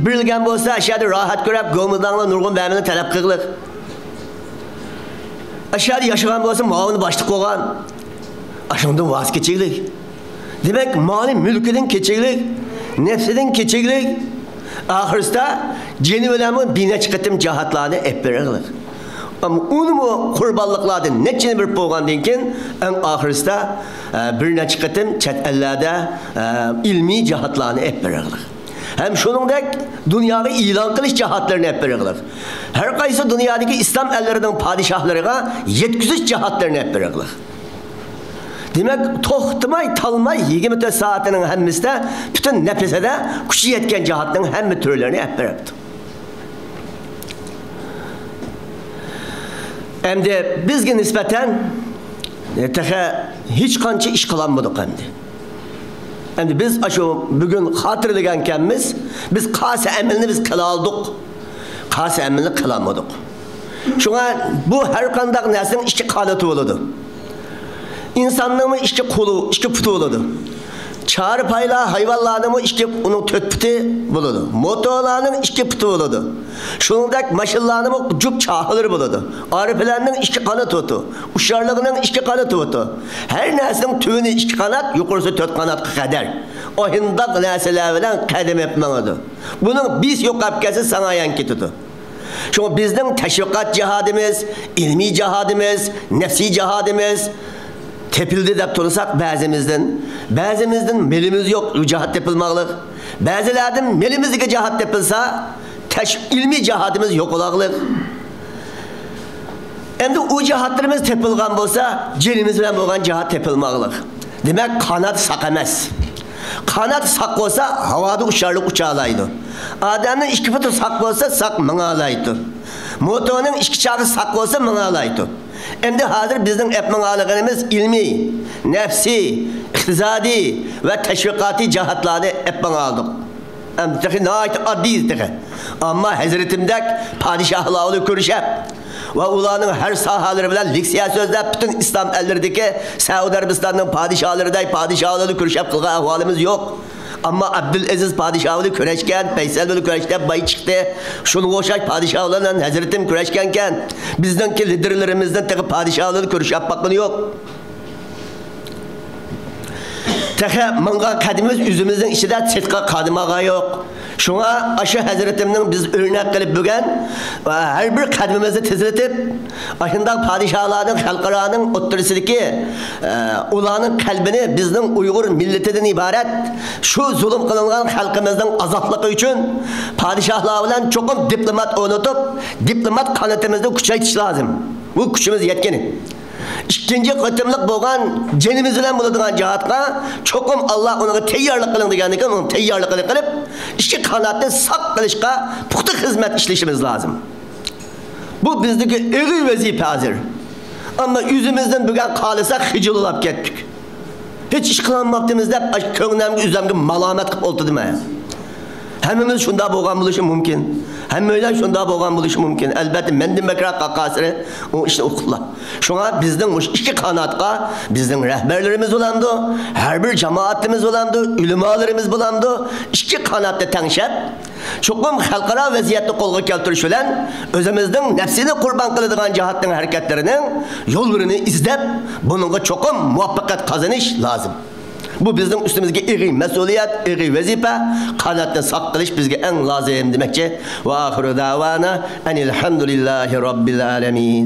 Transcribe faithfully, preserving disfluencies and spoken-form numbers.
بېرىلگەن بولسا، ئاشۇ يەردە راھەت كۆرۈپ، گومىداڭلار نۇرغۇن بەرمىنى تەلەپ قىلغىلىق. ئاشۇ يەردە ياشىغان بولسا، ماۋۇنى باشلىق قويغان. ئاشۇندىن ۋاز كېچىگلىك. دېمەك، مالى مۈلكىدىن كېچىگلىك، نەپسىدىن كېچىگلىك. ئاخىرسىدا جېنى بىلەنمۇ بىر نەچچە قېتىم جاھادلارنى ئېلىپ بېرىغلىق. ئەمما ئۇنىمۇ قۇربانلىقلاردىن نەچچىنى بېرىپ بولغاندىن كېيىن، ئەڭ ئاخىرسىدا، ئە، بىر نەچچە قېتىم چەت ئەللەردە، ئە، ئىلمىي جاھادلارنى ئېلىپ بېرىغلىق. ھەم شۇنىڭدەك دۇنياغا ئېلان قىلىش جاھادلىرىنى ئېلىپ بېرىغلىق. ھەر قايسى دۇنيادىكى ئىسلام ئەللىرىنىڭ پادىشاھلىرىغا يەتكۈزۈش جاھادلىرىنى ئېلىپ بېرىغلىق. دېمەك، توختىماي، تالماي يىگىرمە تۆت سائەتنىڭ ھەممىسىدە پۈتۈن نەپىسىدە كۈچى يەتكەن جاھادنىڭ ھەممە تۈرلىرىنى ئېلىپ بېرىپتۇ. ئەمدى بىزگە نىسبەتەن، ئە، تېخى ھېچقانچە ئىش قىلالمىدۇق ئەمدى. ئەمدى بىز ئاشۇ بۈگۈن خاتىرىلىگەنكەنمىز، بىز قاسى ئەمەلنى بىز قىلالدۇق. قاسى ئەمەلنى قىلالمىدۇق. شۇڭا بۇ ھەر قانداق نەرسىنىڭ ئىككى قانىتى بولىدۇ. ئىنساننىڭمۇ ئىككى قولى، ئىككى پۇتى بولىدۇ. چارپايلار، ھايۋانلارنىڭمۇ ئىككى، ئۇنىڭ تۆت پۇتى بولىدۇ. موتورلارنىڭ ئىككى پۇتى بولىدۇ. شۇنىڭدەك ماشىنىلارنىڭمۇ جۈپ چاقىلىرى بولىدۇ. ئارپىلەرنىڭ ئىككى قانىتى بولىدۇ. ئۇچارلىقنىڭ ئىككى قانىتى بولىدۇ. ھەر نەرسىنىڭ تۆۋىنى ئىككى قانات، يۇقىرىسى تۆت قاناتقا قەدەر. ئاشۇنداق نەرسىلەر بىلەن قەدەم ئېلىپ ماڭىدۇ. بۇنىڭ بىرسى يوقاپ كەتسە، ساڭا يان كېتىدۇ. شۇڭا بىزنىڭ تەشۋىقات جىھادىمىز، ئىلمىي جىھادىمىز، نەپسىي جىھادىمىز تېپىلدى دەپ تۇرساق بەزىمىزدىن، بەزىمىزدىن مېلىمىز يوق، جىھاد تېپىلماقلىق. بەزىلەردىن مېلىمىزدىكى جىھاد تېپىلسا، تەش-، ئىلمىي جىھادىمىز يوقىلاقلىق. ئەمدى ئۇ جىھادلىرىمىز تېپىلغان بولسا، جېنىمىز بىلەن بولغان جىھاد تېپىلماقلىق. دېمەك، قانات ساق ئەمەس. قانات ساق بولسا، ھاۋادا ئۇچارلىق ئۇچالايدۇ. ئادەمنىڭ ئىككى پۇتى ساق بولسا، ساق ماڭالايدۇ. موتورنىڭ ئىككى چاقى ساق بولسا، ماڭالايدۇ. ئەمدى ھازىر بىزنىڭ ئەپ ماڭالىغىنىمىز ئىلمىي، نەپسىي، ئىقتىسادىي ۋە تەشۋىقاتىي جاھاتلارنى ئەپ ماڭالدۇق. ئەمدى تېخى ناھايىتى ئاددىي تېخى. ئەمما ھەزرىتىمدەك پادىشاھلار بىلەن كۆرۈشەپ ۋە ئۇلارنىڭ ھەر ساھەلىرى بىلەن لېكسىيە سۆزلەپ، پۈتۈن ئىسلام ئەللىرىدىكى سەئۇدى ئەرەبىستاننىڭ پادىشاھلىرىدەك پادىشاھلار بىلەن كۆرۈشۈپ قىلغان ئەھۋالىمىز يوق. ئەمما ئابدۇلئەزىز پادىشاھ بىلەن كۆرۈشكەن، پەيسەل بىلەن كۆرۈشتى، باي چىقتى. شۇنىڭغا ئوخشاش پادىشاھ بىلەن ھەزرىتىم كۆرۈشكەنكەن. بىزنىڭكى لىدېرلىرىمىزدىن تېخى پادىشاھ بىلەن كۆرۈشۈپ باققىنى يوق. تېخى ماڭغان قەدىمىمىز ئۆزىمىزنىڭ ئىچىدە سىرتقا قادىمىغان يوق. شۇڭا ئاشۇ ھەزرىتىمنىڭ بىز ئۆرنەك قىلىپ بۈگۈن ھەر بىر قەدىمىمىزنى تېزلىتىپ، ئاشۇنداق پادىشاھلارنىڭ خەلقئارانىڭ ئوتتۇرىسىدىكى، ئە، ئۇلارنىڭ قەلبىنى بىزنىڭ ئۇيغۇر مىللىتىدىن ئىبارەت شۇ زۇلۇم قىلىنغان خەلقىمىزنىڭ ئازادلىقى ئۈچۈن پادىشاھلار بىلەن چوقۇم دىپلومات ئورنىتىپ، دىپلومات قانىتىمىزنى كۈچەيتىش لازىم. بۇ كۈچىمىز يەتكىنى. ئىككىنچى قېتىملىق بولغان جېنىمىز بىلەن بولىدىغان جىھادقا چوقۇم ئاللا ئۇنىڭغا تەييارلىق قىلىڭ دېگەندىكىن، ئۇنىڭ تەييارلىقىنى قىلىپ، ئىككى قاناتنى ساق قىلىشقا پۇختا خىزمەت ئىشلىشىمىز لازىم. بۇ بىزدىكى ئېغىر ۋەزىپە ھازىر. ئەمما ئۆزىمىزدىن بۈگۈن قالساق خىجىللاپ كەتتۇق. ھېچ ئىش قىلالماپتىمىز دەپ، ئاشۇ كۆڭلۈمگە ئۆزۈمگە مالامەت قىلىپ ئولتۇردۇم مەن. ھەممىمىز شۇنداق بولغان بولۇشى مۇمكىن. ھەممەيلەن شۇنداق بولغان بولۇشى مۇمكىن. ئەلبەتتە، مەندىن بەكرەك قالغانسېرى ئۇ ئىشنى ئۇقۇپلا. شۇڭا بىزنىڭ مۇشۇ ئىككى قاناتقا، بىزنىڭ رەھبەرلىرىمىز بولامدۇ، ھەر بىر جامائىتىمىز بولامدۇ، ئۆلىمالىرىمىز بولامدۇ، ئىككى قاناتنى تەڭشەپ، چوقۇم خەلقئارا ۋەزىيەتنى قولغا كەلتۈرۈش بىلەن ئۆزىمىزنىڭ نەپسىنى قۇربان قىلىدىغان جاھاتنىڭ ھەرىكەتلىرىنىڭ يوللىرىنى ئىزدەپ، بۇنىڭغا چوقۇم مۇۋەپپەقىيەت قازىنىش لازىم. بۇ بىزنىڭ ئۈستىمىزگە ئېغىر مەسئۇلىيەت، ئېغىر ۋەزىپە. قاناتنى ساق قىلىش بىزگە ئەڭ لازىم دېمەكچى. ۋە ئاخىرۇ دەۋانا ئەنىل ھەمدۇلىللاھى رەببىل ئالەمىن.